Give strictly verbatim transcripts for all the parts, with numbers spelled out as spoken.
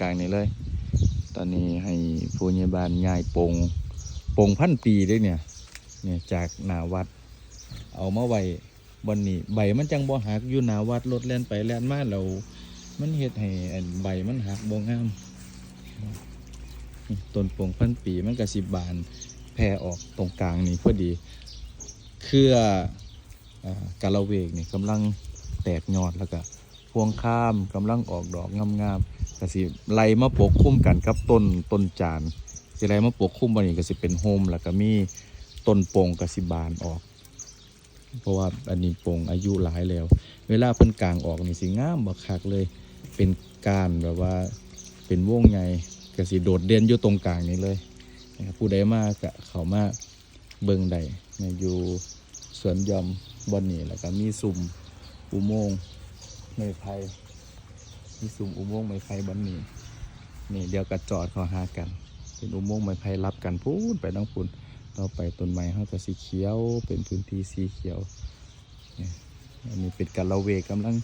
กลางนี่เลย ตอนนี้ให้ผู้ใหญ่บ้านย้ายปง ปงพันปีเด้เนี่ย เนี่ยจากหน้าวัด เอามาไว้บ่อนนี้ ใบมันจังบ่หัก อยู่หน้าวัดรถแล่นไปแล่นมาแล้ว มันเฮ็ดให้อันใบมันหักบ่งาม ต้นปงพันปีมันก็สิบานแผ่ออกตรงกลางนี่พอดี เครืออ่ากาละเวกนี่กำลังแตกยอด แล้วก็พวงคามกำลังออกดอกงามๆ ก็สิไล่มาปกคลุมกันกับต้น ต้นจาน สิไล่มาปกคลุมบ่อนนี้ก็สิเป็นโฮม แล้วก็มีต้นปงก็สิบานออก เพราะว่าอันนี้ปงอายุหลายแล้ว เวลาเพิ่นกางออกนี่สิงามบักคักเลย เป็นก้านแบบว่าเป็นวงใหญ่ ก็สิโดดเด่นอยู่ตรงกลางนี่เลยนะครับ ผู้ใดมาก็เข้ามาเบิ่งได้นะ อยู่สวนหย่อมบ่อนนี้ แล้วก็มีซุมอุโมงค์ไม้ไผ่ มีซุมอุโมงค์ไม้ไผ่บ่อนนี้ นี่เดี๋ยวก็จอดเข้าหากัน เป็นอุโมงค์ไม้ไผ่ลับกันพู้นไปทางพู้น ต่อไปต้นไม้เฮาก็สีเขียว เป็นพื้นที่สีเขียว นี่ อันนี้เป็นกาละเวกกำลัง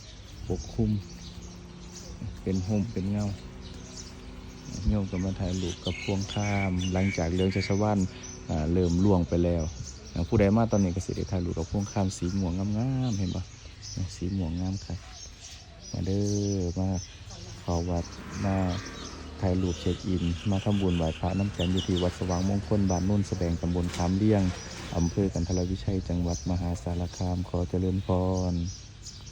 ปกคลุม เป็นโฮมเป็นเงา โยมก็มาถ่ายรูปกับพวงคาม หลังจากเรืองชัชวาลอ่าเริ่มร่วงไปแล้วอ่าผู้ใดมาตอนนี้ก็สิได้ถ่ายรูปกับพวงคามสีม่วงงามๆ เห็นบ่ สีม่วงงามคัก มาเด้อ มาเข้าวัด มาถ่ายรูปเช็คอิน มาทำบุญไหว้พระนำกัน อยู่ที่วัดสว่างมงคล บ้านโนนสะแบง ตำบลขามเลี้ยง อำเภอกันทรวิชัย จังหวัดมหาสารคาม ขอเจริญพร